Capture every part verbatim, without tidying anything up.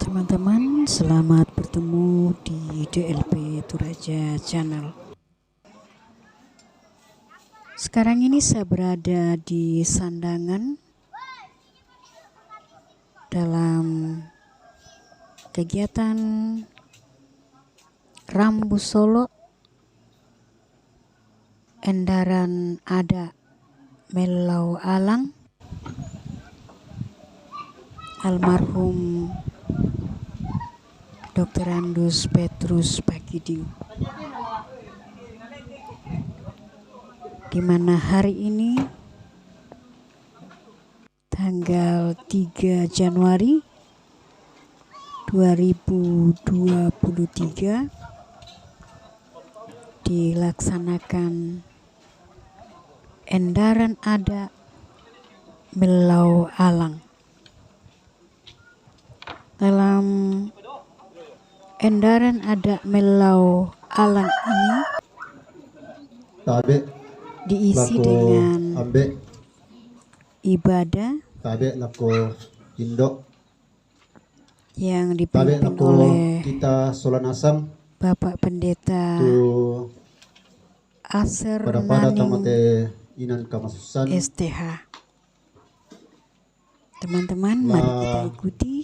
Teman-teman, selamat bertemu di D L P Toraja Channel. Sekarang ini saya berada di Sandangan dalam kegiatan Rambu Solo Endaran Ada Mellau Alang, almarhum Doktorandus Petrus Pakiding, di mana hari ini, tanggal tiga Januari dua ribu dua puluh tiga, dilaksanakan Endaran Ada Mellau Alang. Dalam Endaran Ada Mellau Alang ini Tabe diisi lako dengan ambe, ibadah tabe lako indo, yang tabe dipimpin lako oleh kita sola nasang Bapak Pendeta tu Aser pada-pada Naning tamate inan kamasusan. S T H. Teman-teman, mari kita Lah. Ikuti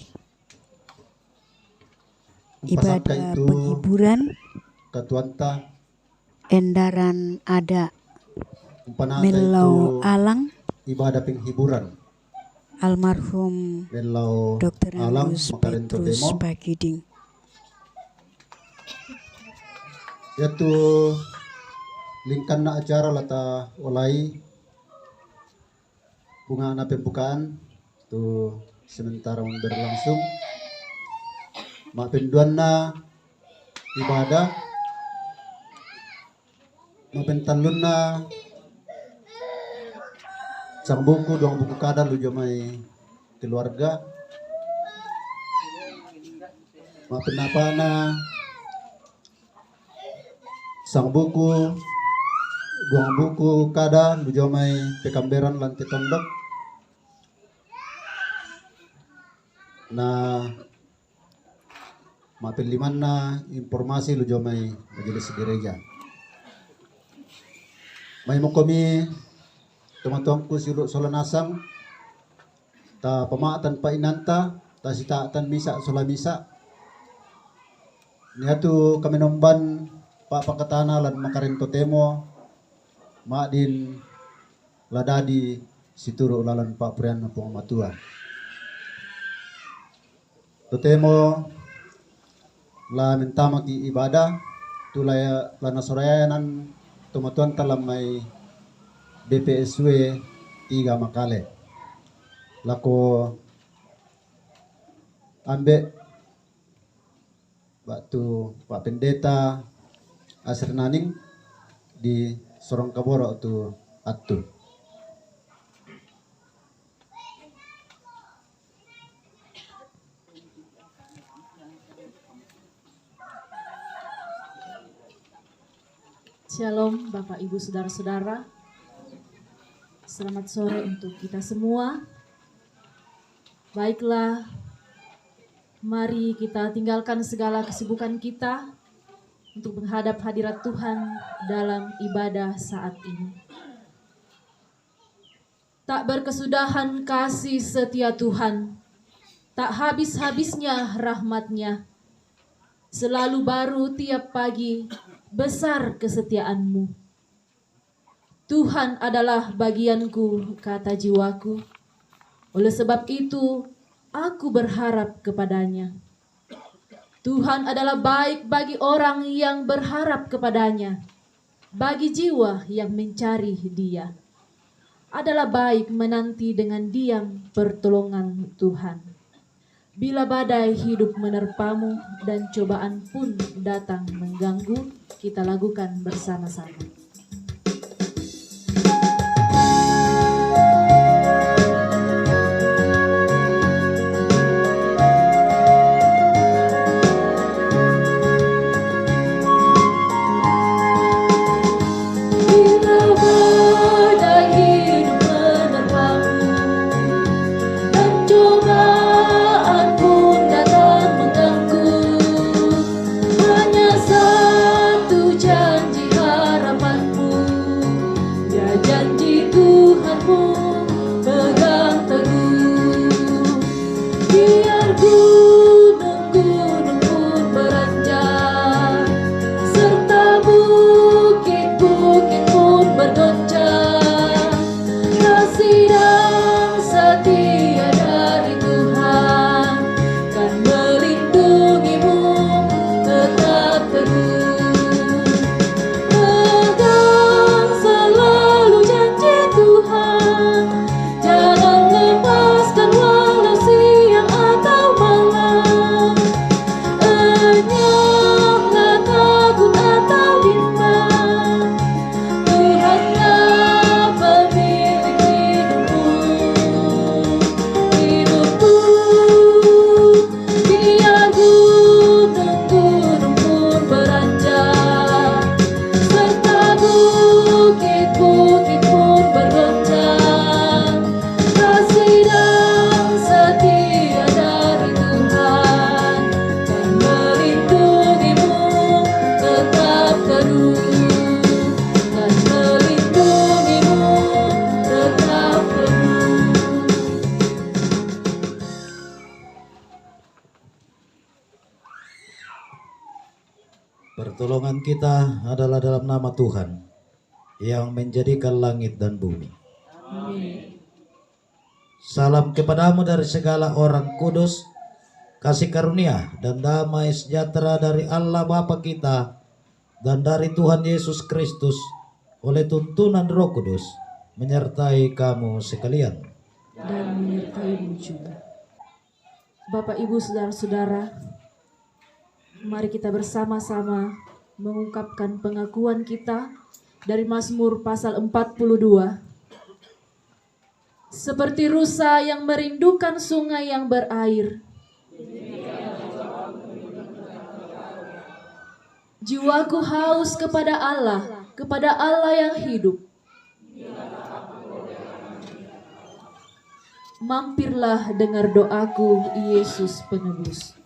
Umpasaka ibadah itu penghiburan katuanta, Endaran Ada umpanaka Mellau itu Alang ibadah penghiburan almarhum Mellau Alang Doktorandus makarento Petrus demo. Pakiding. Yaitu lingkanna acara lata olai, bungana pembukaan tu sementara berlangsung. Mapenduanna ibadah, mapentallunna sangbuku, duang buku kada lujo mai keluarga. Mapennapana sangbuku, duang buku kada lujo mai pekamberan lante tondok. Na mapellimanna informasi lujo mai majelis gereja. Mai mokomi tomatuangku siulu sola nasang, ta pamatan pa inanta, ta sitatan misa sola misa. Niatu kamenomban pa pakatana lan makarento temo, madin la dadi situru lalan pa'purianna Puang Matua. Totemo la mentamaki ibadah tu la, la nasorayanan tomatuanta lan mai B P S W tiga Makale. Lako ambe batu Pak Pendeta Asri Naning di Sorong Kaboro tu attu. Shalom Bapak Ibu Saudara-saudara. Selamat sore untuk kita semua. Baiklah, mari kita tinggalkan segala kesibukan kita untuk menghadap hadirat Tuhan dalam ibadah saat ini. Tak berkesudahan kasih setia Tuhan, tak habis-habisnya rahmat-Nya. Selalu baru tiap pagi, besar kesetiaan-Mu. Tuhan adalah bagianku, kata jiwaku. Oleh sebab itu, aku berharap kepada-Nya. Tuhan adalah baik bagi orang yang berharap kepada-Nya, bagi jiwa yang mencari Dia. Adalah baik menanti dengan diam pertolongan Tuhan. Bila badai hidup menerpamu dan cobaan pun datang mengganggu, kita lakukan bersama-sama. Bila badai hidup menerpamu dan cobaan pun datang Pertolongan kita adalah dalam nama Tuhan yang menjadikan langit dan bumi. Salam kepadamu dari segala orang kudus, kasih karunia dan damai sejahtera dari Allah Bapa kita dan dari Tuhan Yesus Kristus, oleh tuntunan Roh Kudus, menyertai kamu sekalian. Dan menyertaimu juga. Bapak, Ibu, saudara-saudara, mari kita bersama-sama mengungkapkan pengakuan kita dari Mazmur pasal empat puluh dua. Seperti rusa yang merindukan sungai yang berair, jiwaku haus kepada Allah, kepada Allah yang hidup. Mampirlah dengar doaku, Yesus Penebus.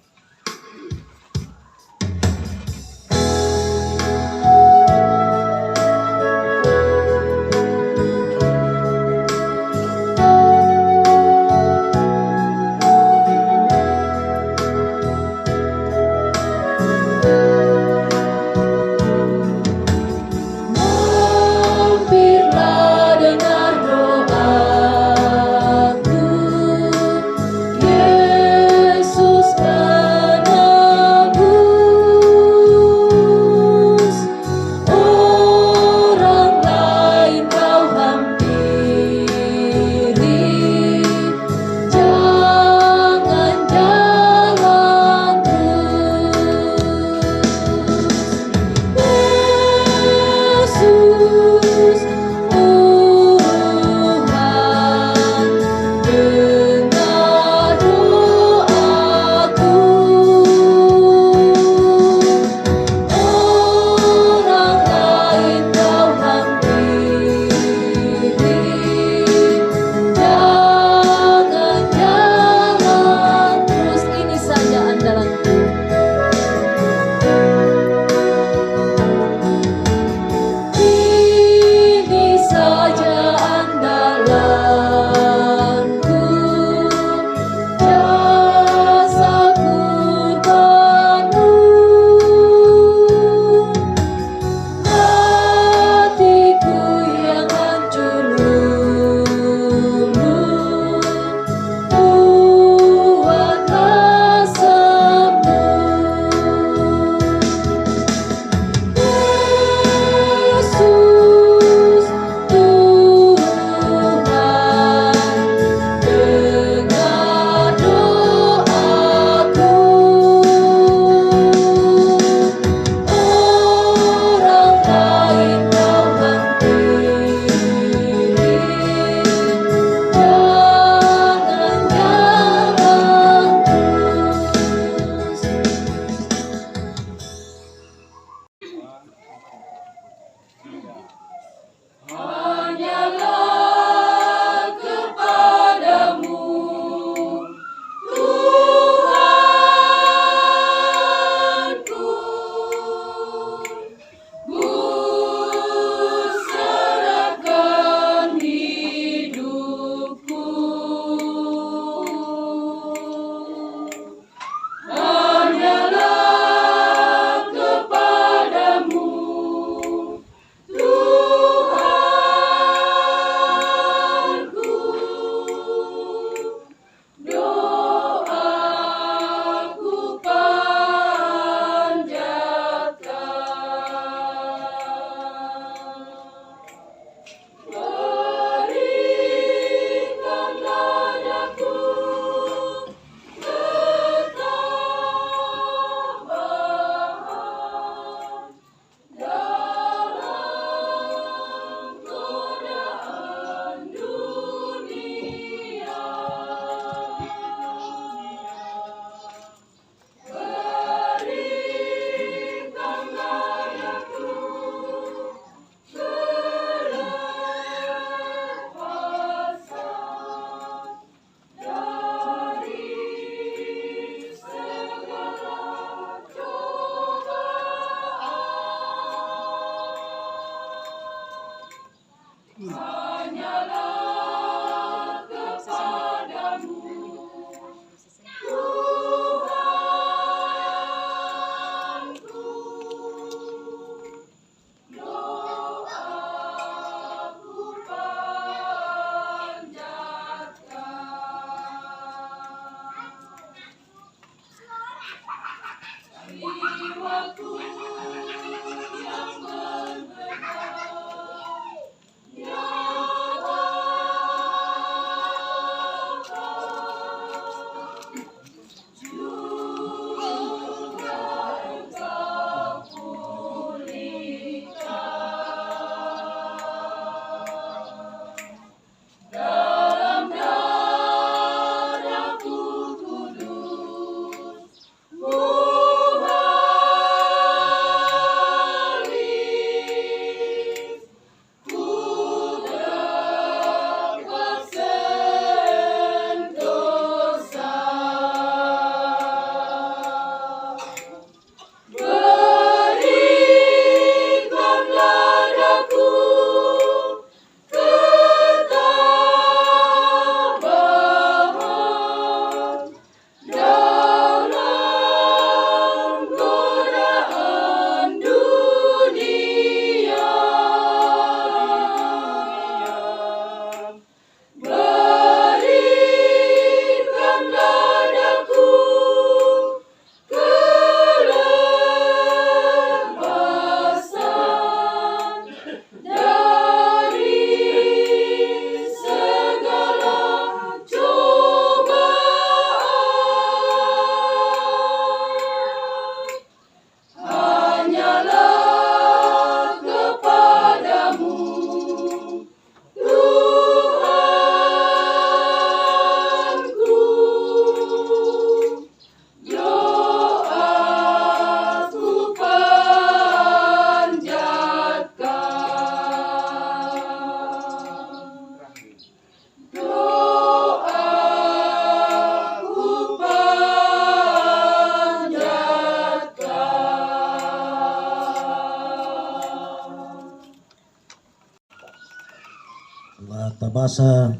Kuasa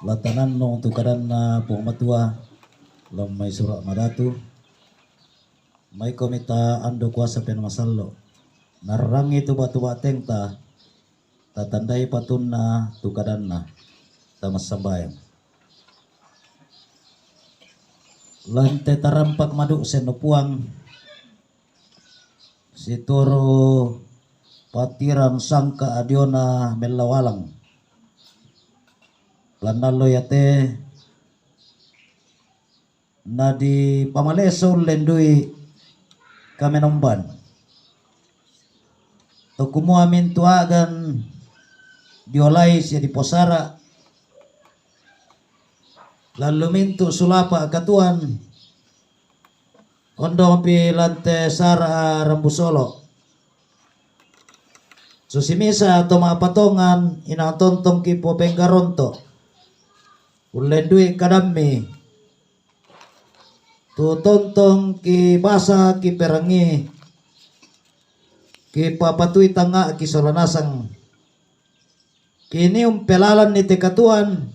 latanannu tu kadanna Puang Matua, lam mai sura' madatu, mai komi ta ando kuasa penamasallo, narrangi tu batu batengta, tatandai patunna tu kadanna, tamassambayang. Lante tarampak madu senno Puang, situru' patirang sangka adiona mellawalang. Lannallo yate nadipamaleso ullendui kamenomban. Tokumua mintu agan diolai sia diposara, lallu mintu sulapa katuan, ondongpi lante sara rambu solo. Susi misa to mapatongan, inang tontong ki popenggaronto. Ullendui kadammi, tu tontong ki basa ki perangi, ki papatui tanga ki solanasang. Kini umpelalan ni te katuan,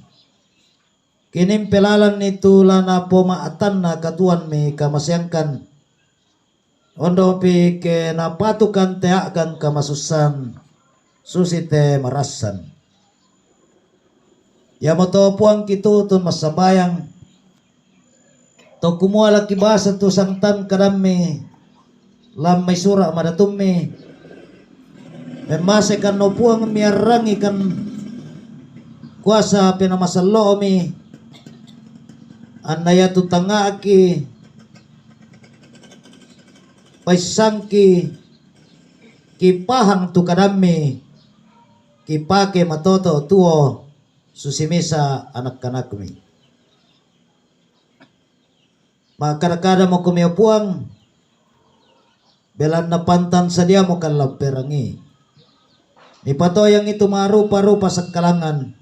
kini umpelalan ni tu lana poma atanna katuan mi kamaseangkan. Ondo pi ke napatukan te a'gan kamasussan, susi te marassan. Iamoto Puang kitutun massambayang, to kumua laki basa tu sangtan kadammi, lammai sura' madatummi, memmasekan no Puang miarrangikan kuasa penamasallo'mi, anna iatu tangnga'ki, paissangki, kipahang tu kadammi, kipake matoto tuo susi misa anak-anakmi. Ma'kada-kada moko mio Puang, belanna pantan sadiamo kallamperangi. Mipatoyang itu ma'rupa-rupa sakkalangan,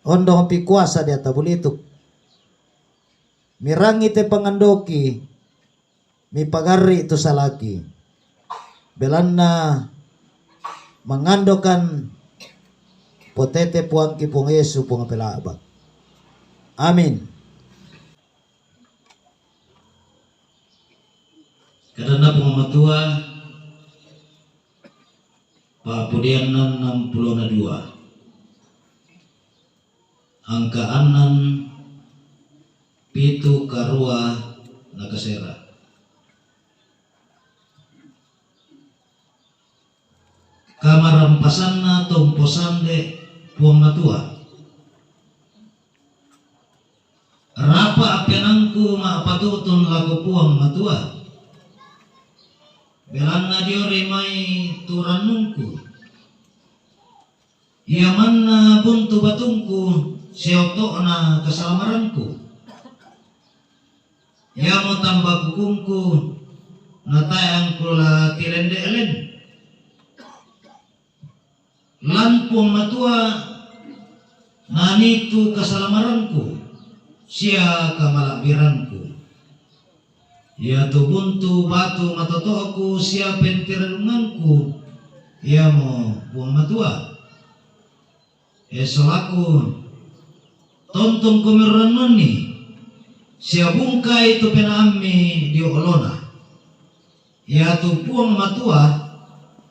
ondong pi kuasa di ata bulituk. Mirangi te pangandoki, mipagarri tu salaki. Belanna mangandokan potete Puangki Puang Yesu Puang pela'bak. Amin. Kadanna Puang Matua, Pa'pudianna enneng pulona dua. Angka annan pitu karua nakasera. Kamarampasanna tompo sande Puang Matua. Rapa' appenangku ma'patutun lako Puang Matua. Belanna dio ri mai tu rannungku. Ia manna buntu batungku, sia oto'na kasalamaranku. Iamo tamba kukungku, natae angkula tilende-elen. Lan Puang Matua nanitu kasalamaranku, sia kamala'birangku. Iatu buntu batu matoto'ku sia pentirellungangku, iamo Puang Matua. E solaku, tontongkomi rannunni, sia bungkai tu penaammi dio olona. Iatu Puang Matua,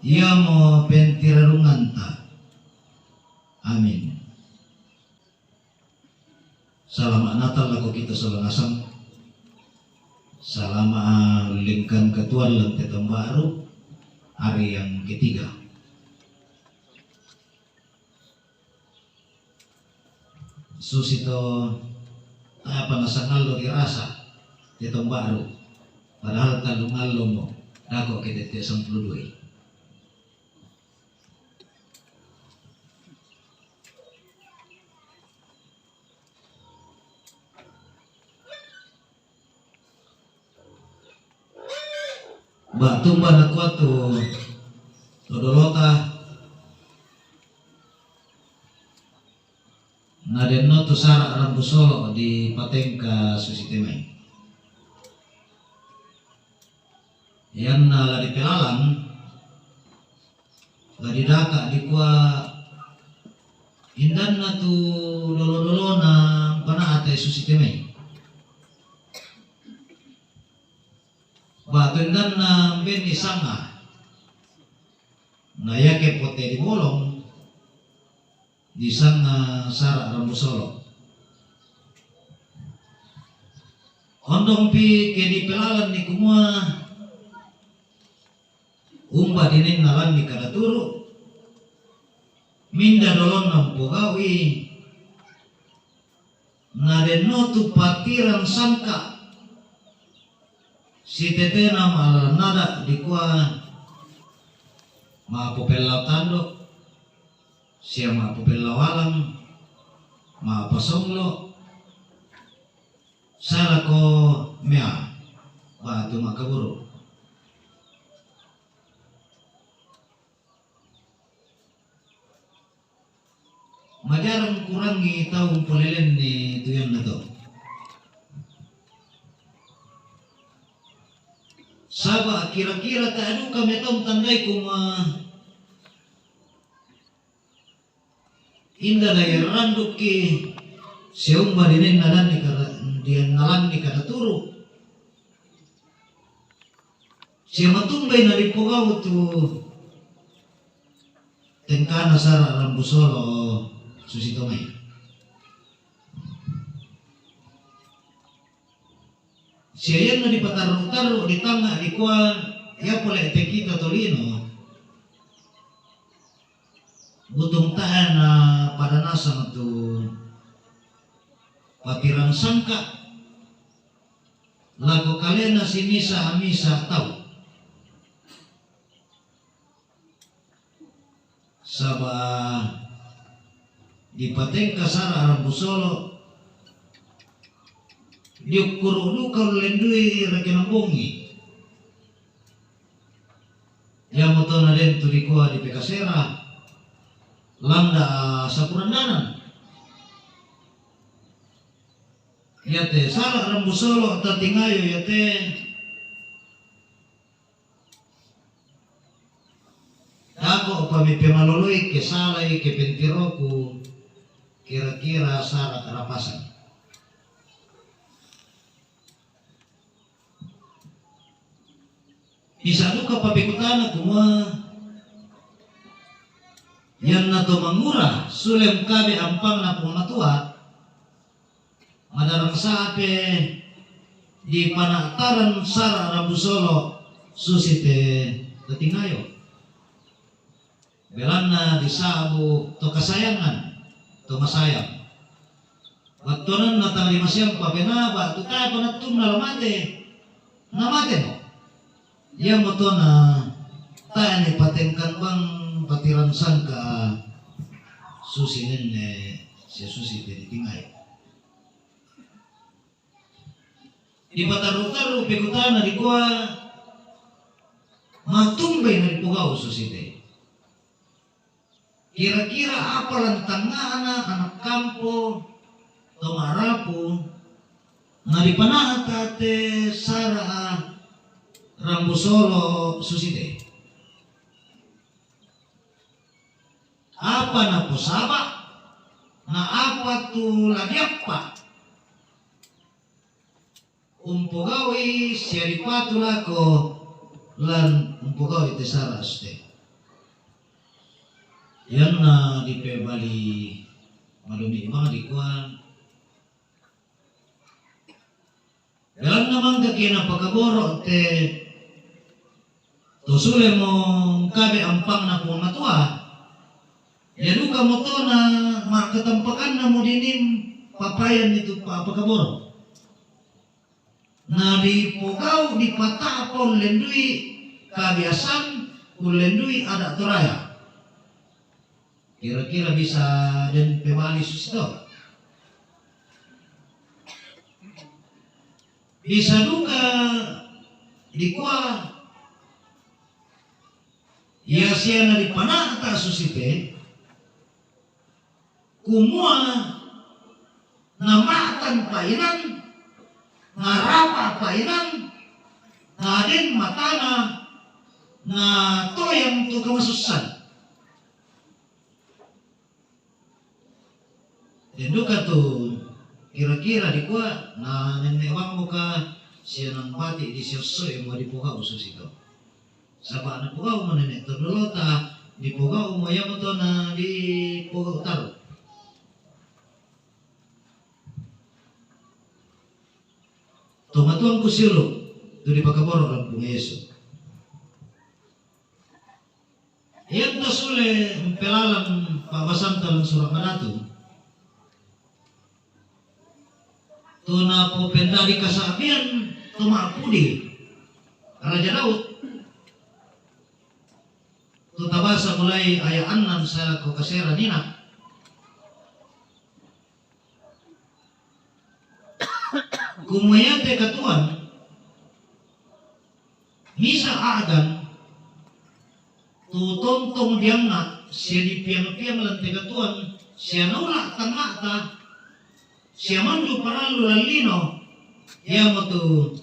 iamo pentirellunganta. Amin. Salama' Natal lako kita sola nasang. Salama' lingkan katuan lan te taun baru, hari yang ketiga. Susi to, tae' pa nasangallo dirasa te taun baru, padahal tallungallomo, dako' ke tette' sampulu dua. Ba'tumba nakua tu to dolota, nadenno tu sara' rambu solo' dipatengka susi te mai. Ianna la dipelalang, la didaka' dikua Indanna tu dolo-dolona pana'te susite mai. Ba'tu indanna benni sanga. Na iake pote dibolong, disanga sara' rambu solo'. Ondongpi ke dipelalanni kumua umba dininna lanni kada turu', minda dolonna umpogau'i, na denno tu patirang sangka'. Sitetena ma'lalan ada' dikua ma'popellau tando', sia ma'popellau alang, ma'pasonglo', salako mea, ba'tu ma'kaburu'. Majarang kurangi tau umpoleleanni tu iannato. Saba' kira-kira tae' duka metong tandai kumua inda na ia randukki sia umba dininna lanni kada, dininna lanni kada turu'. Sia matumbai na dipogau' tu tengkana sara' rambu solo' susi to mai. Sia ianna dipatarru'-tarru' di tangnga' dikua, ia pole' te kita tolino, butung tae' na pada nasang tu patirang sangka' lako kalena simisa-misa tau. Saba' dipatengka sara' rambu solo', diukkuru' duka ullendui rakenang bongi. Iamoto na den tu dikua dipekasera, landa' sapurandanan. Iate sara' rambu solo' tatingayo iate, dako'pa mipemaloloi ke salai ke pentiroku kira-kira sara' rapasan. Misa' duka papekutana kumua, iannato mangura sule ungkabe ampangna Puang Matua, madarang sape dipana'taran sara' rambu solo' susi te tatingayo. Belanna disa'bu to kasayangan, to masayang. Wattuananna tang rimasiampa penaa ba'tu tae'pa nattunna la mate, na matemo. Iamoto na tae' nipatengkan bang patirang sangka' susi nenne' sia susi te ditingai. Dipatarru'-tarru' pekutana dikua, matumbai na dipogau' susi te. Kira-kira apa lantangnga'na ana' kampo to ma'rapu na dipana'ta te sara' rambu solo' susi te? Apa naposaba'? Na apa tu la diappa' umpogau'i sia dipatu lako lan umpogau'i te sara' susi te? Ianna dipebali madumi' bang dikua, belanna mangkaki napakaboro' te to sulemo ungkabe ampangna Puang Matua, ia dukamoto na ma'katampakanna mudini' papayanni tu pa-, pakaboro'. Na dipogau' dipata'pa ullendui kabiasaan, ullendui ada' Toraya. Kira-kira bisa den pebali susi to? Bisa duka dikua, ia sia na dipana'ta susi te, kumua na ma'tanpa inang, na rapa'pa inang, na den matana, na toyang tu kamasussan. Denduka tu kira-kira dikua na nenne' bang mo ka sia nambati' di siossoi mo dipogau' susi to. Saba' napogau' mo nenne' to dolota, dipogau' mo iamoto na dipogau' taru'. Tomatuangku siulu', tu dipakaboro' lan Puang Yesu. Iatu sule umpelalan pa'basanta lan Sura' Madatu, tu napopendadi kasa'bian to ma'pudi Raja Daud, tu tabasa mulai aya' annan sae lako kasera nina. Kumua iate katuoan misa' a'gan tu tontong diangnga' sia dipiang-piang lan te katuoan sia naula' tangnga'ta sia mandu parallu lan lino, iamotu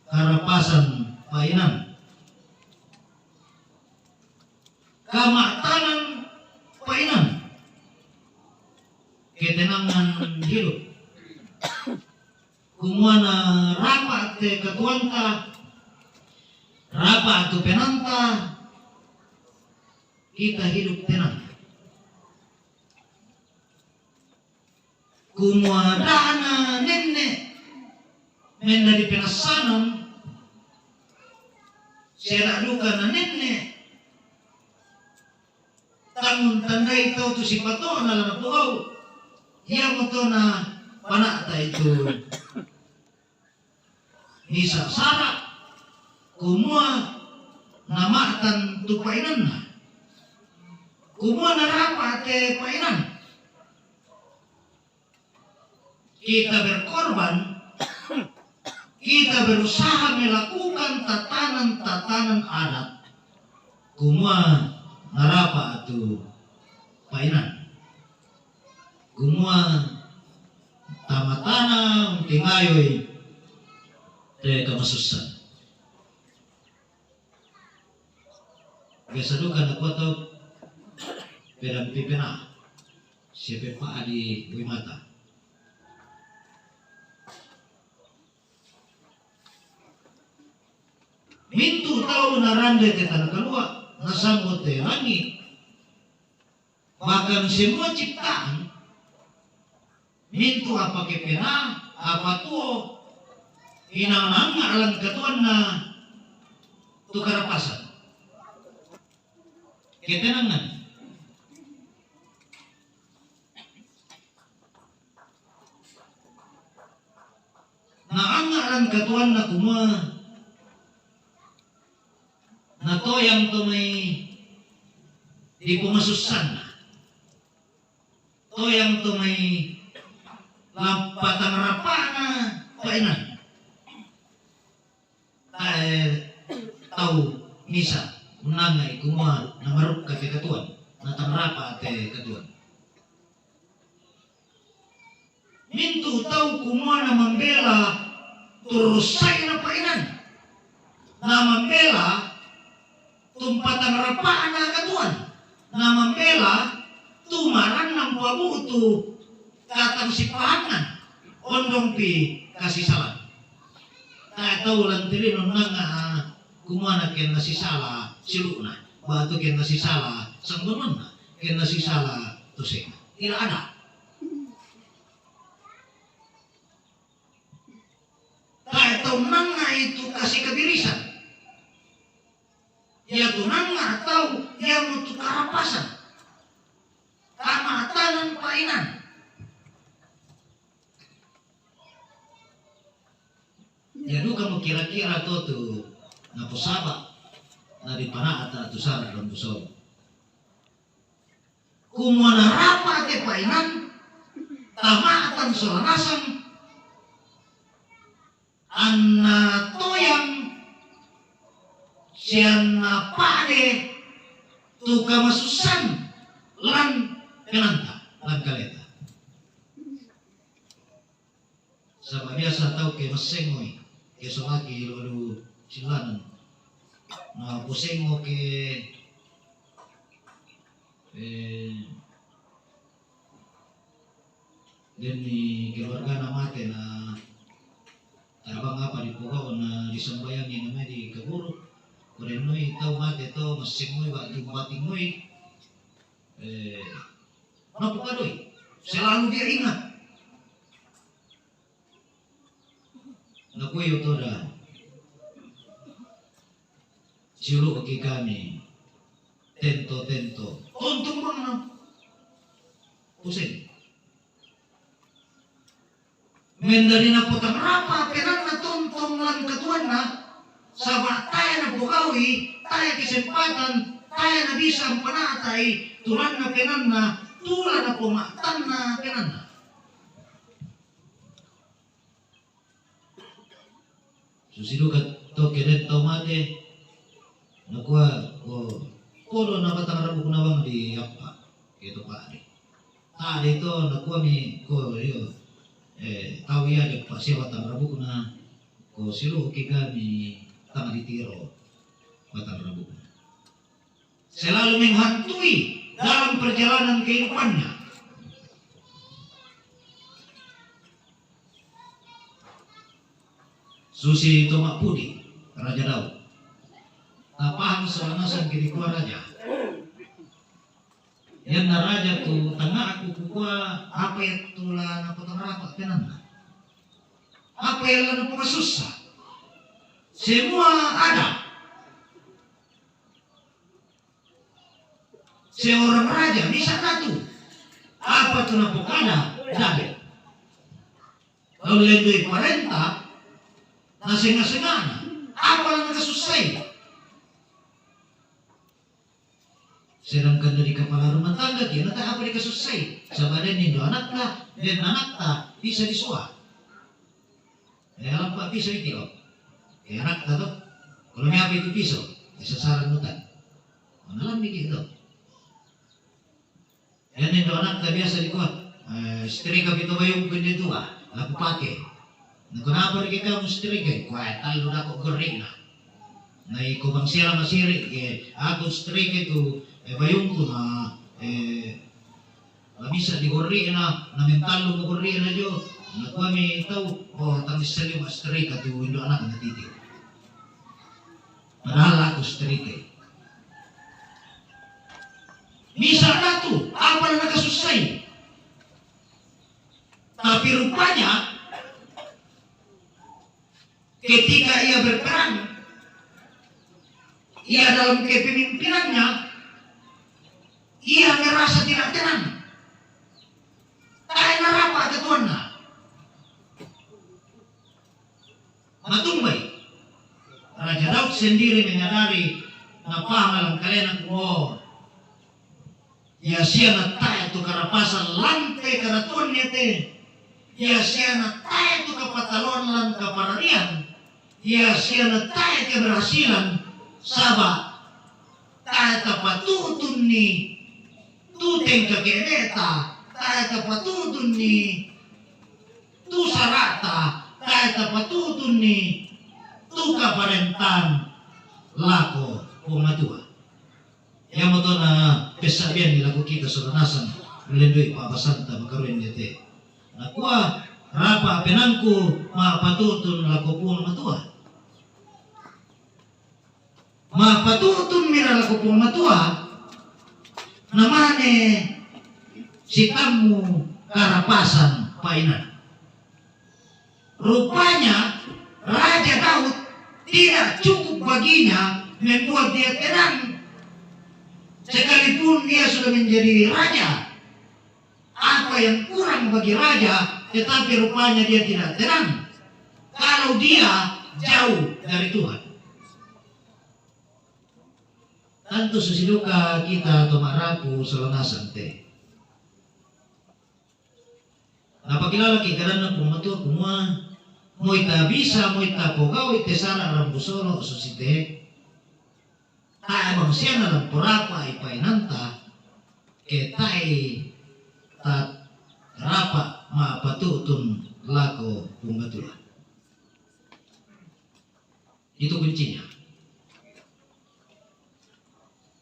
karapasan pa'inan. Kama'tanan pa'inan, ketenangan hidup. Kumua na rapa' te katuoanta, rapa' tu penaanta, kita hidup tenang. Kumua da'a na nenne' mendadi penassanan, sia da'a duka na nenne' tang untandai tau tu sipato'na la napogau', iamoto na pana'ta itu misa' sara', kumua nama'tan tu pa'inanna, kumua narapa' te pa'inan. Kita berkorban, kita berusaha melakukan tatanan-tatanan adat, kumua narapa' tu pa'inan. Kumua tamatana untingayoi te kamasussan. Biasa duka nakua tau, pedampi pena, sia pepa' di bui mata. Mintu' tau narande te tana kalua', nasambo te langi', bahkan semua ciptaan, mintu' apa kepena, apa tuo, inang-anang lan katuoanna tu karapasan, ketenangan. Naangnga' lan katuoanna kumua natoyang to mai di pamasussanna, toyang to mai lampatangrapa'na pa'inan. Tae tau misa' unnangnga'i kumua namarukka te katuoan, natanrapa' te katuoan. Mintu' tau kumua namambela tu russa'na pa'inan, namambela tumpatangrapa'na katuoan, namambela tu marannang pabu'tu katangsippahanna, ondongpi kasisalan. Tae tau lan te lino unnangnga' kumua na ken nasisala siulu'na, ba'tu ken nasisala sangbanuanna, ken nasisala tose'na. Tidak ada. Tae tau unnangnga' itu kasi' kabirisan. Iatu nangnga' tau iamotu karapasan, kama'tanan pa'inan. Ia duka mo kira-kira to tu naposaba' na dipana'ta tu sara' lan busoro. Kumua narapa' te pa'inan, tama'tan sola nasang, anna toyang sianna pa'de tu kamasussan lan penaanta, lan kaleta. Saba' biasa tau ke massengoi, ke somaki lolo sillanan. Na posengo ke, eh, Denni keluargana mate na, tabang apa dipogau' na disambayangi na mai di kaburu'. Ko den noi tau mate to massing moi ba'tu bating moi, eh, napokadoi. Selalu dia ingat. Nakua, "Iyo toda, siulu'ki kami tento-tento." Tontong bang na. Pusing. Mendari napotang rapa' penanna tontong lan katuoanna, saba' tae' napogau'i, tae' kesempatan, tae' nabisa ampana'ta'i tulanna penanna, tula napoma'tanna penanna. Susi duka to ke den tau mate, nakua, "Ko, kodo na batang rabukna bang di appa', ke to pa'de." Ta'de to, nakuami, "Ko, iyo, eh, tau iya de pa sia batang rabukna, ko siulu'ki kami tang ditiro batang rabukna." Selalu menghantui dalam perjalanan kehidupannya. Susi to ma'pudi Raja Daud. Tapahang sola nasang ke dikua raja. Iyanna raja tu tangnga'ku kukua, apa iya tu la napotang rapa' penanna? Apa iya la napokasussa? Semua ada. Seorang raja, misa' natu. Apa tu napokada Daud? Tau lendoi parenta, nasenga-sengana. Apa la nakasussai? Sedangkan dari kepala rumah tangga, dia na tae' apa dikasussai. Saba' den indo' anakta, den anakta, bisa disoa. Eh, lampa' piso iti, oh. Eh, anakta to. Kalau mi apa itu piso? Eh, sasaran utan. Mana lambi gitu. Iyanne indo' anakta biasa dikua, eh, "Setrika pi to bayungku inne tua, la kupake." "Na kenapa riki kamu setrika?" "Kua tallu dako' gorri'na. Na iko bang sia la masiri', eh, aku setrika itu, eh, bayungku na, eh, la misa' digorri'na, na mentallu mo gorri'na jo." Nakuami tau, "Oh, tang issali ma' setrika tu indo' anakna titi." Padahal aku setrika. Misa' natu, apa la nakasussai? Tapi rupanya, ketika ia berperang, ia dalam kepemimpinannya, ia merasa tidak tenang. Tae' narapa' katuoanna. Matumbai. Raja Daud sendiri menyadari, napahang lan kalena, "Oh, ia sia na tae' tu karapasan lan te karatuan iate. Ia sia na tae' tu kapataloan lan kapararian. Ia sia na tae' keberhasilan, saba' tae' tapatu'tunni tu tengka ke'de'ta, tae' tapatu'tunni tu sara'ta, tae' tapatu'tunni tu kaparentan lako Puang Matua." Iamoto na pessa'bianni lako kita sola nasang, lendoi pa'basanta makarueng iate. Nakua, "Rapa' penangku ma'patu'tun lako Puang Matua." Ma'patu'tunmira lako Puang Matua, namane sitammu karapasan pa'inang. Rupanya Raja Daud tidak cukup baginya membuat dia tenang, sekalipun dia sudah menjadi raja. Apa yang kurang bagi raja, tetapi rupanya dia tidak tenang kalau dia jauh dari Tuhan. Tantu susi duka kita to ma'rapu sola nasang te. Napakilalaki kadanNa Puang Matua kumua, moi tabisa, moi tapogau'i te sara' rambu solo' susi te, tae' bang sia nalamporapa'i pa'inanta, ke tae' tarapa' ma'patu'tun lako Puang Matua. Itu kuncinya.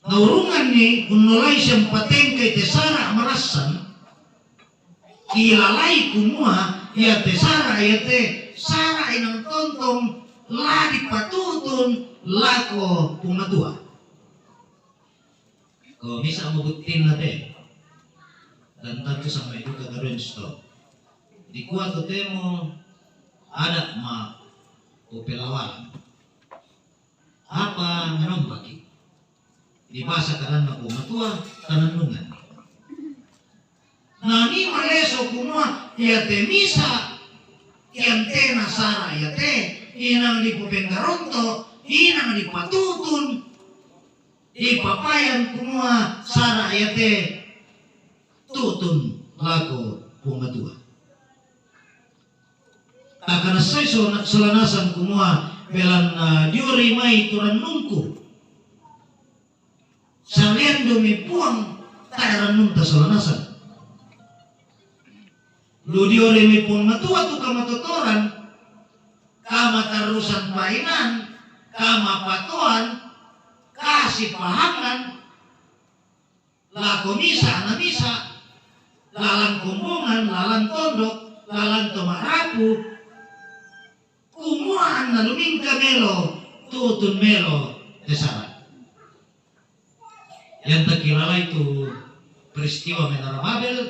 Naurunganni unnolai sempatengkai te sara' marassan, Kilalai kumua iate sara' iate, sara' inang tontong la dipatutun lako Puang Matua. Ko misa' mo buttinna te, dan tantu sampai duka karuensto. Dikua totemo ada' ma popelawalan. Apa menombaki? Di basa kadanna Puang Matua, tanannungan. Nani maleso kumua iate misa' iantena sara' iate, inang dipopenggaronto, inang dipatutun, dipapayan kumua sara' iate tutun lako Puang Matua. Takanassai so-, solanasang kumua, belanna diori mai tu rannungku. Salian diomi Puang, tae' rannunta solanasang. Lu diorimi Puang Matua tu kamatotoran, kamatarrusan painan, kamapatoan, kasipahangan, lako misa' na misa', lalan kombongan, lalan tondok, lalan to ma'rapu, kumua anna lumingka melo, tutun melo te sara'. Yang takilalai tu peristiwa Menara Babel,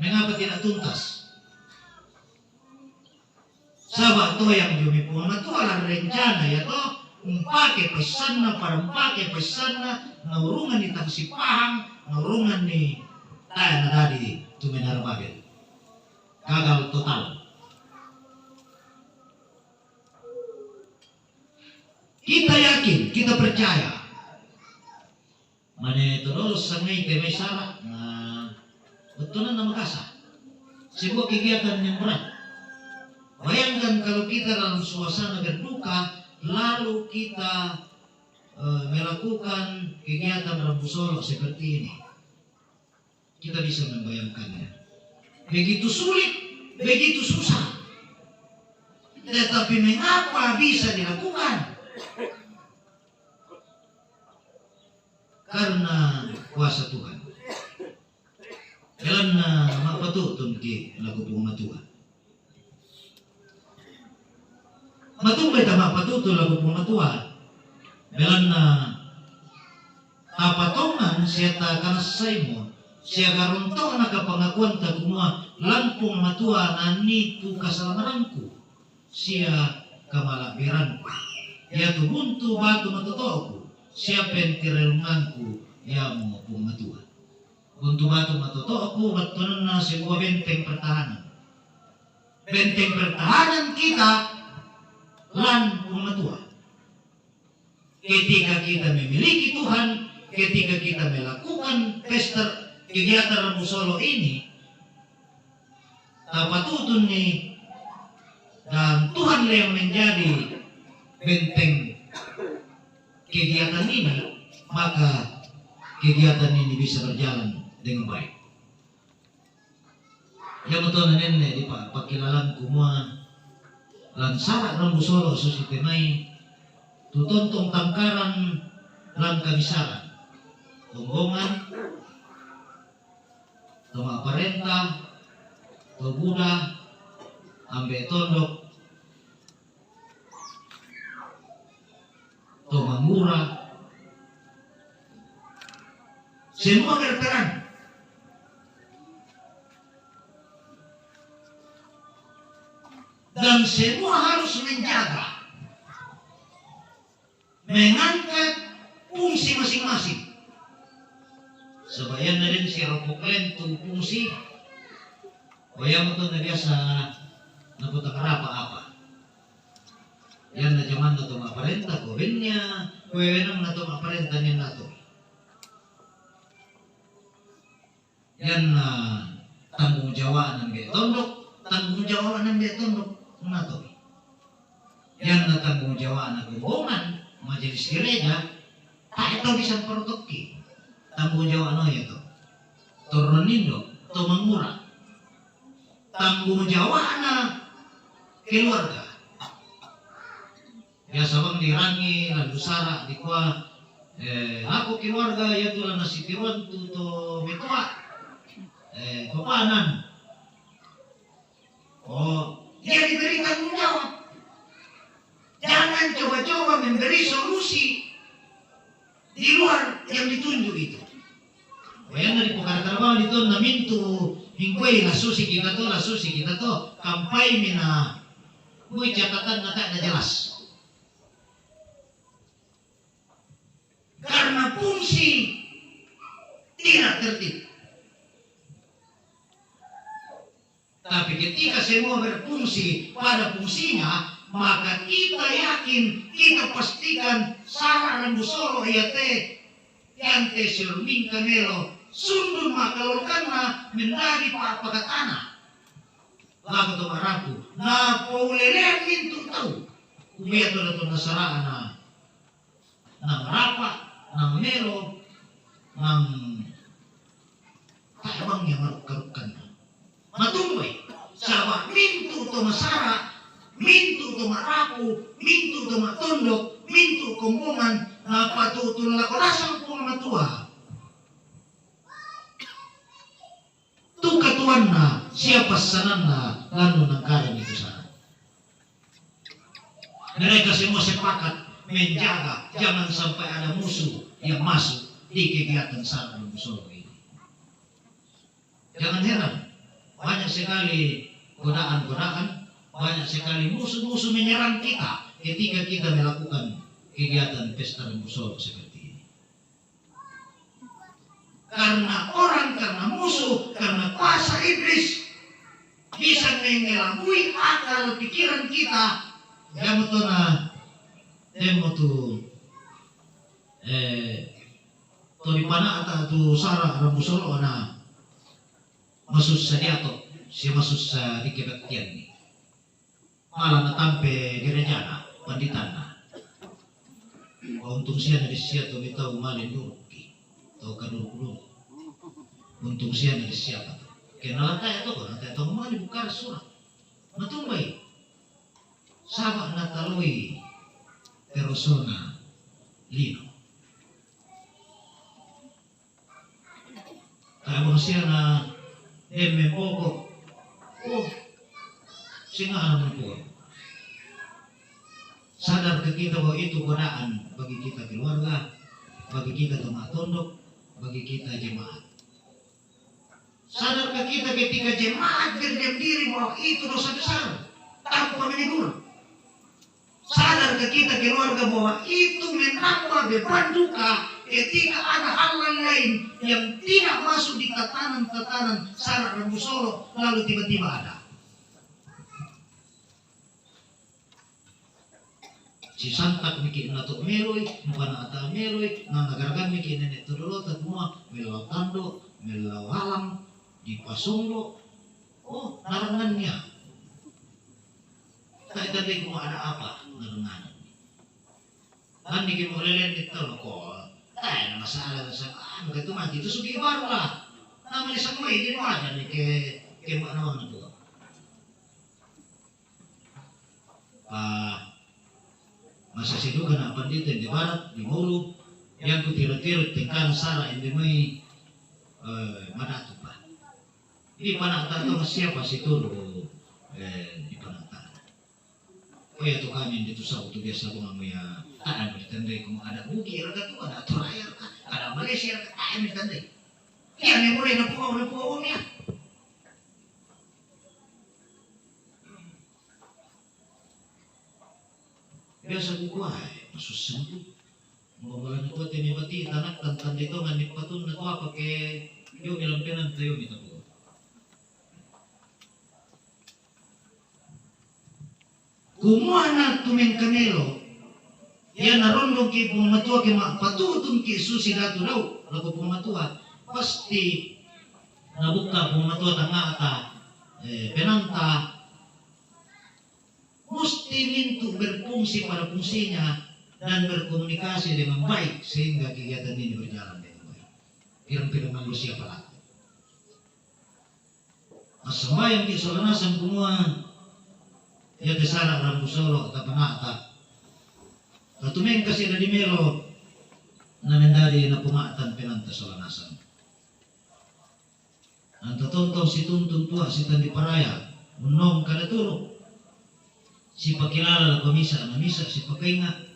mengapa tidak tuntas? Saba' toyang diomi Puang Matua la rencana, ya to, umpake pesanna, pada umpake pesanna, naurunganni tang sipahang, naurunganni tae' nadadi tu Menara Babel. Gagal total. Kita yakin, kita percaya. Mane to dolo sangai te mai sara', na bettuananna makasa. Sebuah kegiatan yang berat. Bayangkan kalau kita dalam suasana berduka, lalu kita, eh, melakukan kegiatan rambu solo seperti ini. Kita bisa membayangkannya. Begitu sulit, begitu susah. Tetapi mengapa bisa dilakukan? Karena kuasa Tuhan. Belanna ma'patutun ki lako Puang Matua. Matumbai tama'patutun lako Puang Matua. Belanna tapatongan sia takanassaimo, sia garonto'na kapangakuanta kumua, lan Puang Matua nanitu kasalamaranku sia kamala'biranku. Iatu buntu batu matoto'ku, sia pentirelunganku, iamo Puang Matua. Buntu batu matoto'ku, bettuananna sebuah benteng pertahanan. Benteng pertahanan kita lan Puang Matua. Ketika kita memiliki Tuhan, ketika kita melakukan pesta kegiatan Rambu Solo ini, tapatutunni dan Tuhanlah yang menjadi benteng kegiatan ini, maka kegiatan ini bisa berjalan dengan baik. Iamoto na nenne' di pa-, pakkilalang kumua lan sara' Rambu Solo susi te mai tu tontong tangkaran lan kabisaran, kombongan, to ma'parenta, to buda, ambe' tondok, to mangura, semua berperan. Dan semua harus menjaga, mengangkat fungsi masing-masing. Saba' iyanna den si ropok len tu fungsi, ko iamoto na biasa napotangarapa apa. Iyanna jamanna to ma'parenta ko bennia, ko wewenangna to ma'parenta nianna to. Iyanna tanggung jawa'na ambe' tondok, tanggung jawa'na ambe' tondok na to. Iyanna tanggung jawa'na kombongan, majelis gereja, tae' tau bisa parotokki. Tanggung jawa'na ia to. Torron indo, to mangura. Tanggung jawa'na keluarga. Biasa bang dirangi, lalu sara' dikua, eh, lako keluarga iatu la nasitiruan tu to metoa, eh, papanan. Oh, dia diberi tanggung jawab. Jangan coba-coba memberi solusi di luar yang ditunjuk itu. Wayana di pokara tarbang itu na mintu mingkue la susi kita to, la susi kita to, kampai mina. Mui catatan na tak ada jelas. Karena fungsi tidak tertib. Tapi ketika semua berfungsi pada fungsinya, maka kita yakin, kita pastikan sara Rambusolo iate, iante si Ormingka Melo, sundun makalolkanna mendadi pa pakatana. Laku to maraku, na poulelean mintu tau. Kubiar to dato nasarana. Nang rapa, nang melo, nang tabang yang marukka-rukkanna. Matumbai, saba mintu to masara, mintu to marapu, mintu to matondok, mintu kombongan, napatutun lako lasang Puang Matua. Tu katuanna, siapa sananna, lalu nangkare itu sana. Mereka semua sepakat menjaga, jangan sampai ada musuh yang masuk di kegiatan sara Rambusolo ini. Jangan heran, banyak sekali godaan-godaan, banyak sekali musuh-musuh menyerang kita ketika kita melakukan kegiatan pesta Rambusolo seperti ini. Karena orang, karena musuh, karena kuasa iblis bisa mengelabui akal pikiran kita. Jamu tona demo tu, eh, to di panata tu sara Rambusolo na masussa diato, si masussa di kebaktian ni. Mala natampe gerejana, panditanna. Untung sia na dissia to mitau male nurukki, tau kaduruk-duruk. Untung sia na dissia apa to. Kena lantai atau kau lantai atau male buka surat. Matumbai. Saba nataloi terosona lino. Tae bangsiana demme poko. Oh, singana mempun. Sadarkah kita bahwa itu godaan bagi kita keluarga, bagi kita jemaat tondok, bagi kita jemaat? Sadarkah kita ketika jemaat berdiam diri bahwa itu dosa besar tanpa menegur? Sadarkah kita keluarga bahwa itu menambah beban duka ketika ada hal lain-lain yang tidak masuk di tatanan-tatanan sara Rambusolo, lalu tiba-tiba ada? Sisantak miki na to meloi, mpanata meloi, na nagaragan miki nene to dolota kumua, mellau tando, mellau alang, dipasonglo. Oh, narangannya. Tae tandai kumua ada apa naranganan. Nani ke mo lelen di tau ko. Tae na masalah sa, ah, begitu mati itu sugi baru lah. Nama ni semua ini ada ni ke, ke mana mana tu. Ah, masa siduka na pandita di barat, di mulu, yang ku tiro-tiro tengkana sara ende mai, eh, madatu pa. Di panata to siapa situ, eh, di panata. Oh ya, tu kami di tu sau tu biasa ko ngamu ya, tak ada ditandai ko ada Bugis raka tu, ada Toraja raka, ada Malaysia raka, tak ada ditandai. Iya, ni mulai na puau, na puau ya. Biasa ku kuae, masussa tu. Mula-mula ni kuate ni bati tanak tan tandai to ngani patun na tua pake yo milampenan to yo mitapu. Kumua na tu mengkanelo, iya na rondong ki Puang Matua ke ma patutun ki susi datu dau lako Puang Matua, pasti na bukka Puang Matua tangata, eh, penanta, musti mintu berfungsi pada fungsinya dan berkomunikasi dengan baik sehingga kegiatan ini berjalan dengan baik. Pirang-pirang manusia pelaku. Massambayang ki sola nasang kumua, iya te sara Rambusolo tapanata. Tatumeng kasi dadi melo, na mendadi na pumatan penanta sola nasang. Anta tontong situntun tua sitan di paraya, Unnong kada tulu. Sipakilala lako misa, na misa sipakainga.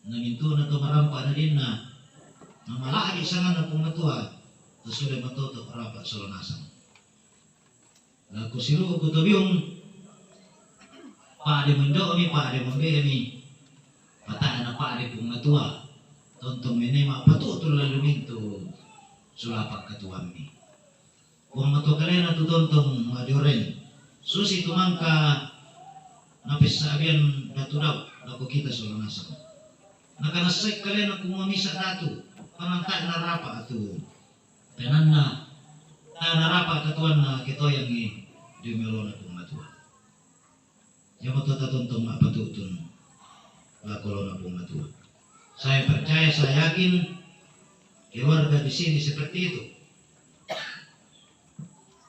Na mintu na to marampa na dinna. Na mala'bi sanganna Puang Matua. Tasuda matoto rapa solo nasang. Lako siru'ku to biung. Pa'de mendo'mi, pa'de membe'mi. Pata'na pa'de Puang Matua. Tontong mene ma'patu'tu lalu mintu sulapa katuammi. Puang Matua kalena tu tontong madioreng. Susi tu mangka napessa'bian Datu Daud lako kita solo nasang. Nakanassai kalena kumua misa datu, pananta narapa tu. Penanna, narapa katuanna ketoyangi di melona Puang Matua. Yamo to tatontong ma'patu'tun lako lona Puang Matua. Saya percaya, saya yakin keluarga di sini seperti itu.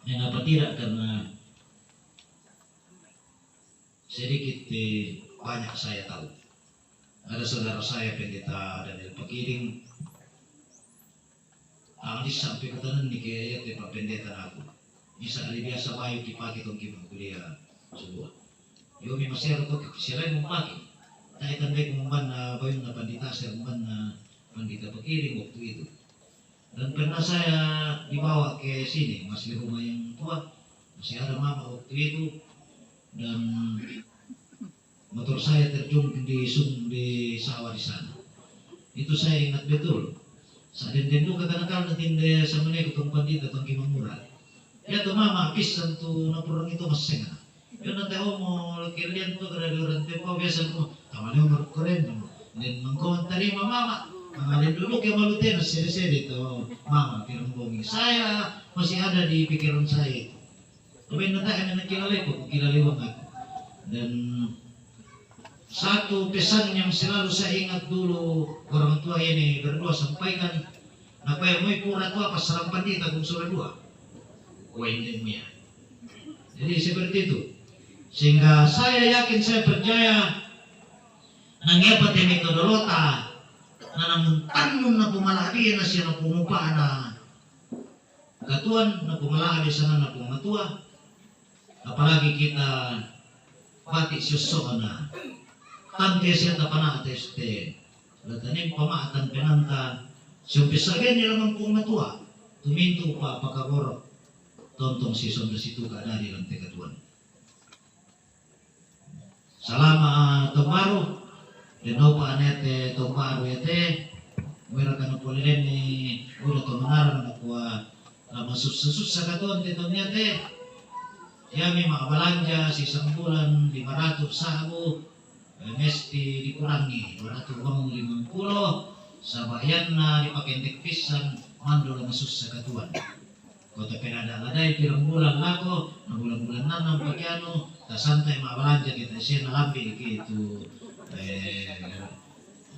Mengapa tidak? Karena sedikit, eh, banyak saya tahu. Ada saudara saya, Pendeta Daniel Pakiring, Ang di sampe kutanan ni ke ya te pa pendeta naku. Bisa ali biasa bayu ki pake tong ki kuliah sebuah. Yo mi masero to ki sirai mempake. Tai tandai kumban na bayu na pandita ser kumban na pandita Pakiring waktu itu. Dan pernah saya dibawa ke sini, masih rumah yang tua, masih ada mama waktu itu, dan motor saya terjun di sung-, di sawah di sana. Itu saya ingat betul. Sa' den-den duka tanakal na tinde samane ko tong pandita tong ki mangura. Ya to mama pissan tu napurang itu massenga. Yo na te omo kelian tu kada di orang tempo biasa ko tamane omo keren. Den mangko tarima mama. Mama den dulu ke malu tena sede-sede to mama pirang bongi. Saya masih ada di pikiran saya itu. Tapi na tae na kilaleku, kilalewan aku. Dan satu pesan yang selalu saya ingat dulu orang tua ini berdua sampaikan, na paya moi pura tua passalang pandita kung sura dua. Kue ini muya. Jadi seperti itu. Sehingga saya yakin, saya percaya, nangepa temi kodolota, na namun tannun na pumala'bina sia na pumupa'na. Katuan na pumala'bi sanganna Puang Matua, apalagi kita bati' siosso'na. Tante sia tapana'te este, la tanempa ma'tan penanta, siompe sagenni lamang Puang Matua, tumintu pa pakagoro, tontong sisonda situka dadi lante katuan. Salama' taun baru. Denno pa anete taun baru ete. Mera kana pole denni uda to manarang nakua la masussa-sussa katuan te taun ete. Yami ma'balanja sisang bulan lima ratu sa'bu, eh, mesti dikurangi dua ratu bang limang pulo, saba' yanna dipakendek pissan mando la masussa katuan. Ko tapenada-nadai pirang bulan lako, na bulan-bulan nanna pakianu, tasantai ma'balanja kita sia na lambi' ki tu, eh,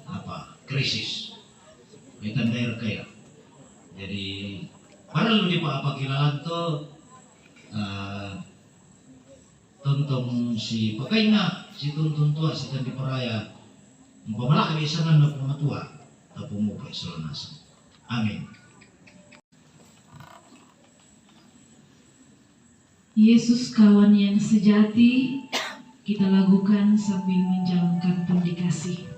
apa, krisis. Itandai kaya. Jadi, parallu di pa-, pakilalang to, eh, tontong si pakainga, si tuntun tua, si tandi paraya, umpama la'bi sanganna Puang Matua, tapumupa solo nasang. Amin. Yesus kawan yang sejati, kita lagukan sambil menjalankan pendekasi.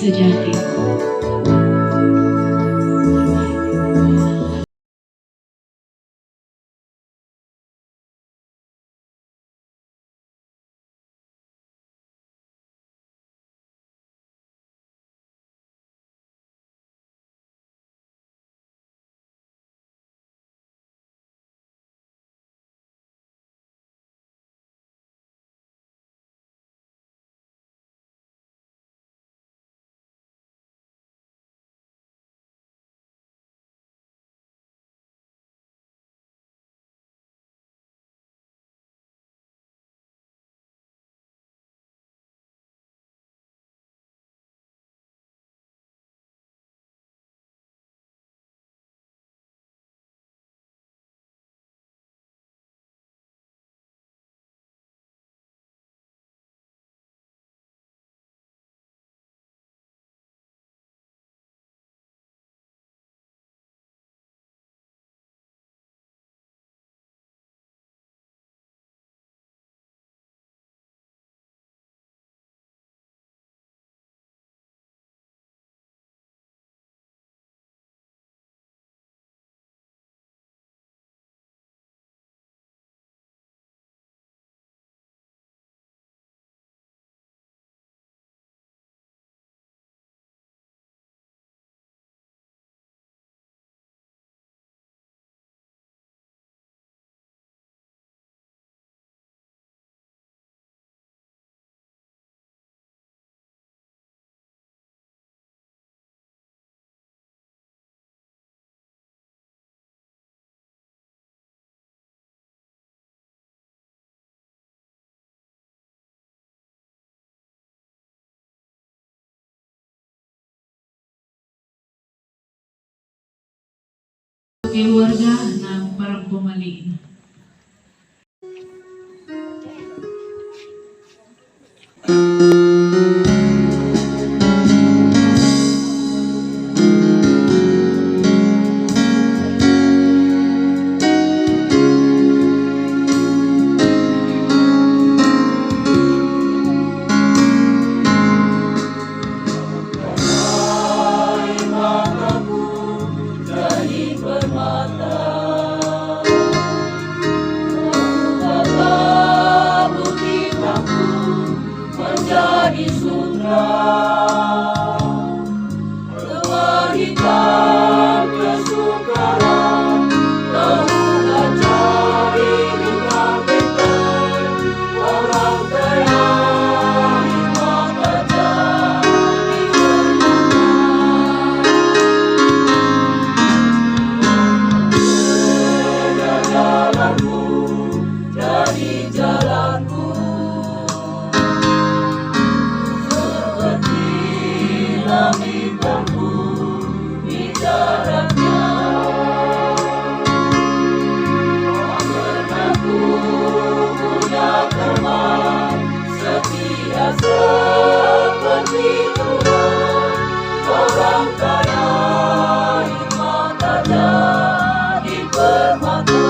sejati. Keluarga nang parang pamali. Menjadi surga, kepahitan kesukaran, kamu ajari bintang-bintang, orang kaya di mata jadi jalanmu, jadi jalanku. Seperti langit dan bumi jaraknya. Pernah ku punya teman setia seperti Tuhan, orang kaya hikmat raja di permata.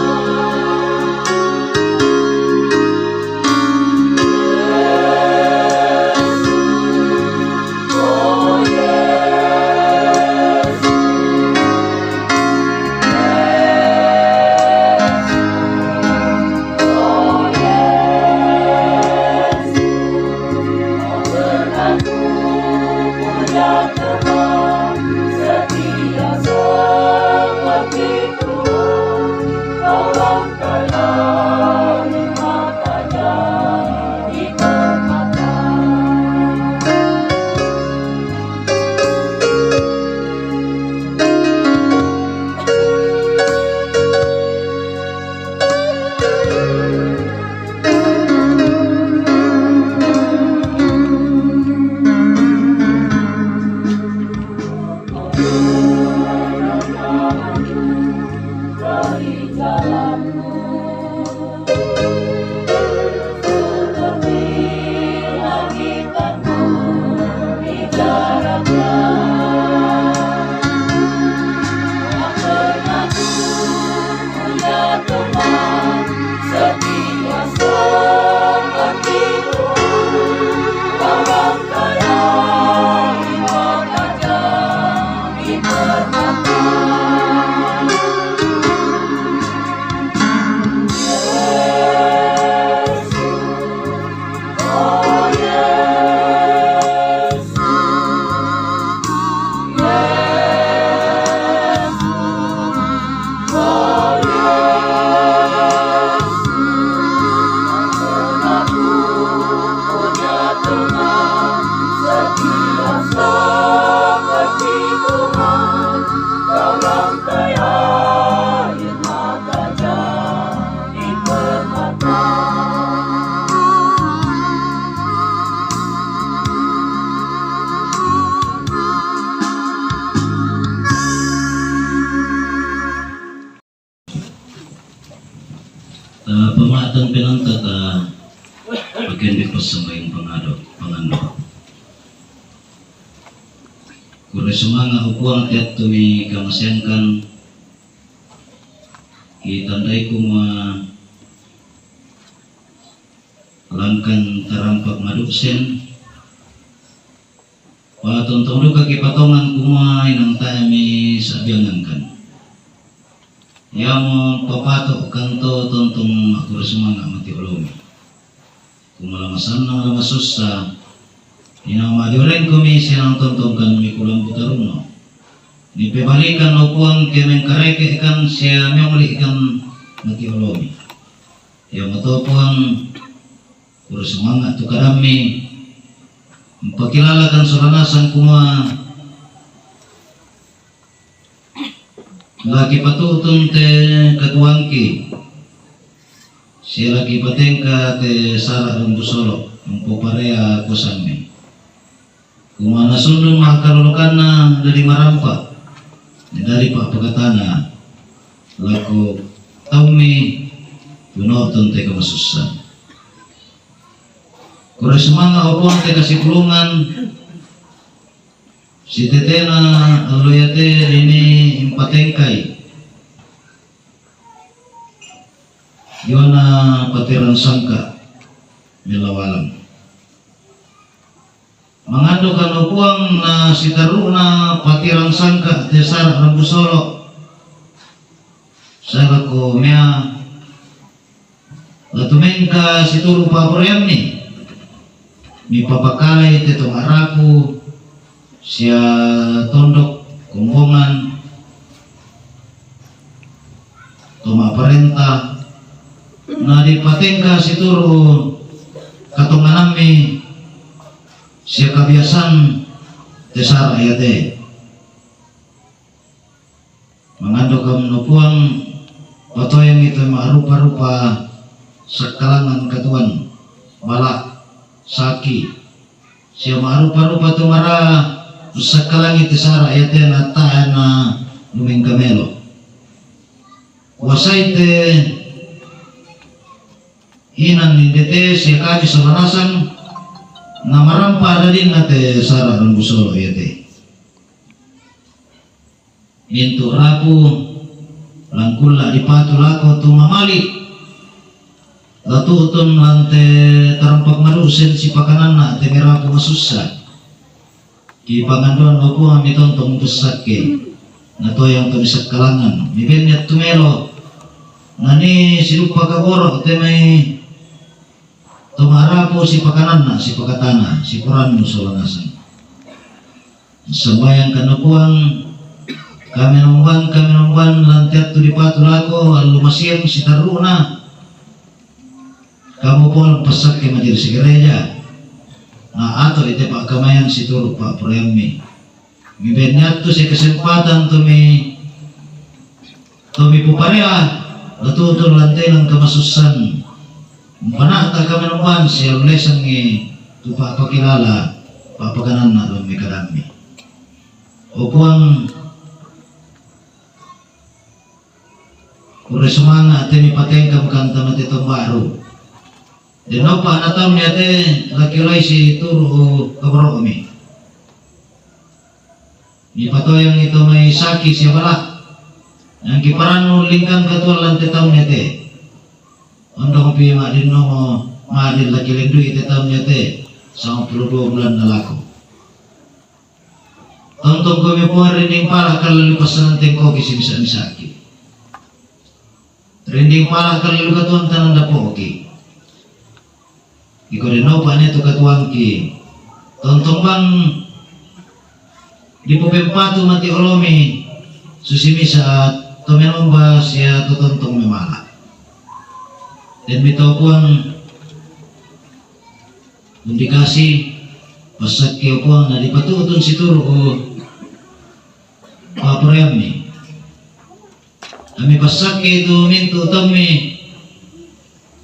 Eh, pamatan pinantat, eh, pakendi pasambayang pangado, pangando. Kure sumanga' o Puang tiattu mi kamasengkan, kitandai kumua langkan tarampak madusen, patontong duka kipatongan kumua inang tae mi sabiangankan. Iamo papato' kanto tontong makure sumanga' mati olomi. Kumua la masannang la masussa, inang madioreng kumi sinang tontong kan mi kulambu tarunno. Nipebalikan o Puang ke mengkareke kan sia miongli kan mati olomi. Iamo to Puang, kure sumanga' tu kadammi, mpakilalakan sola nasang kumua la kipatu'tun te katuangki, sia la kipatengka te sara' rambu solo', mpoparea kuasammi. Kumua nasundun makalolokanna dadi marampa, dadi pa'pakatana lako taummi tuno'tun te kamasussan. Kure sumanga' o Puang te kasipulungan, sitetena allo iate dini impatengkai diona paterang sangka' mellawalang. Mangandokan o Puang na sitaru'na paterang sangka' te sara' rambu solo', sae lako mea la tumengka situru' pa'poraiammi, mipapakalai te to ma'rapu sia tondok kombongan, to ma'parenta, na dipatengka situru' katonganammi sia kabiasan te sara' iate. Mangandokan o Puang, patoyangi te ma'rupa-rupa sakkalangan katuoan, bala', saki, sia ma'rupa-rupa tu mara ussakkalangi te sara' iate na tae na lumengka melo. Kuasai te inang nindete sia kami sola nasang, na marampa dadinna te sara' rambu solo' iate. Mintu' rapu langkulla' dipatu lako tu mamali', la tu'tun lan te tarampak madusen sipakananna te merapu masussa. Kipangandoan o Puang mi tontong pessakke, na toyang to mi sakkalangan, mi benni attu melo, nani siduppa kaboro' te mai to ma'rapu sipakananna, sipakatana, siporannu sola nasang. Sambayangkan o Puang, kamenomban, kamenomban lan te attu dipatu lako allu masiang sitaru'na. Kamu pole passakke majelis gereja, na ato ite pa'kamayan situru' pa'poraiammi. Mi benni attu sia kesempatan tu mi, tu mi puparea, la tu'tun lan te langka masussan. Umpana'ta kamenomban sia ullesangi tu pa'pakilala pa'pakananna lan mi kadammi. O Puang, kure sumanga' te mipatengka mukanta mate tombaru. Dennopa na taung iate la kiolai situru' kaboro'mi. Mipatoyangi to mai saki sia bala'. Nangki parannu lingkang katuoan lan te taung iate. Ondongpi ma'dinnomo ma'din la kilendu'i te taung iate, sangapulo duwa bulanna lako. Tontongkomi Puang rinding pala' kallalu passalang tengkoki simisa-misaki. Rinding pala' kallalu katuoanta nandapo'ki. Iko dennopa ne tu katuoangki. Tontong bang dipopempatu mati olomi susi misa to menomba sia to tontong memala'. Demmi to Puang, undi kasi, passakke o Puang na dipatu'tun situru' o pa'poraiammi. Ami passakke tu mintu' taummi,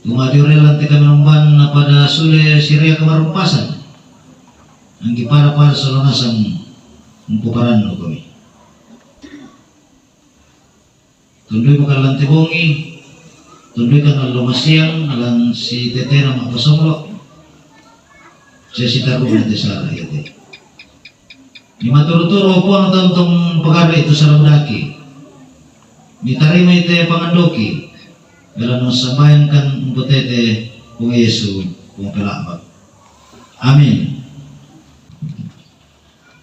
tu ma'diore lan te kamenomban na pada sule sirea kamarumpasan. Angki pada-pada sola nasang umpoparannukomi. Tundui bukan lan te bongi, Tunduikan allo masiang lan si tetena ma'pasonglo', sia si tarru'na te sala iate. Ni maturu-turu Puang tontong pagarri' tu sala budaki. Ni tarimai te pangandoki, belanna sambayangkan umpatete Puang Yesu, Puang Pela'bak. Amin.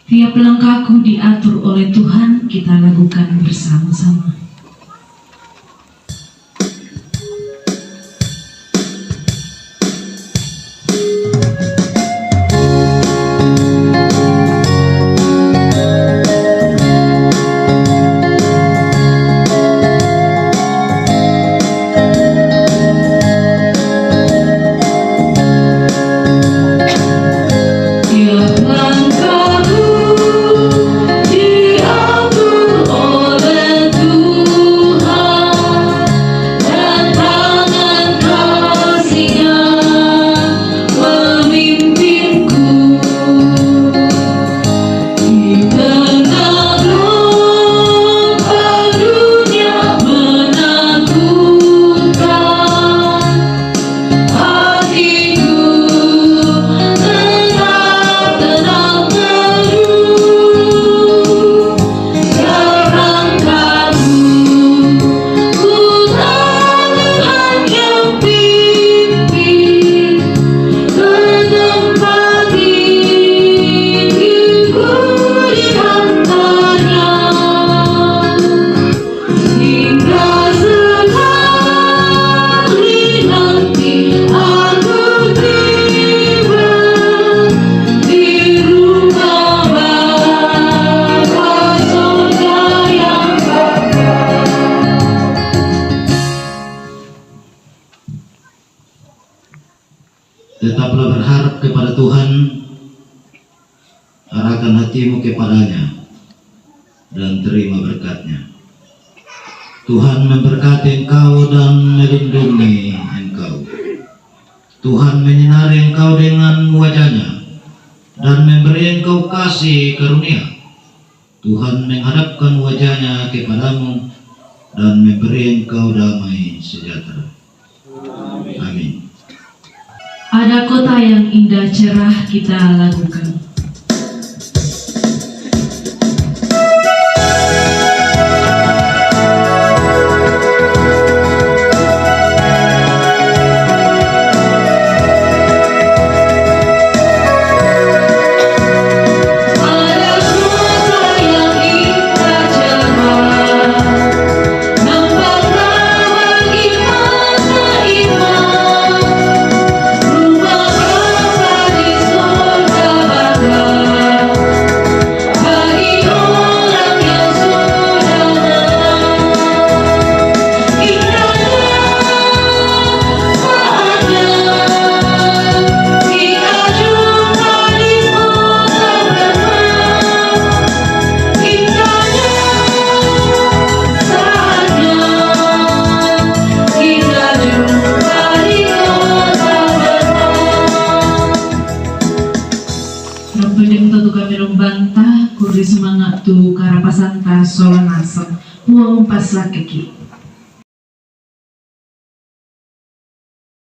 Tiap langkahku diatur oleh Tuhan, kita lakukan bersama-sama. Tetaplah berharap kepada Tuhan, arahkan hatimu kepada-Nya, dan terima berkat-Nya. Tuhan memberkati engkau dan melindungi engkau. Tuhan menyinari engkau dengan wajah-Nya dan memberi engkau kasih karunia. Tuhan menghadapkan wajah-Nya kepadamu dan memberi engkau damai sejahtera. Amin. Ada kota yang indah cerah kita lakukan. Nampendem to tu kami rumbanta, kurri sumanga' tu karapasanta sola nasang. Puang umpasakkeki.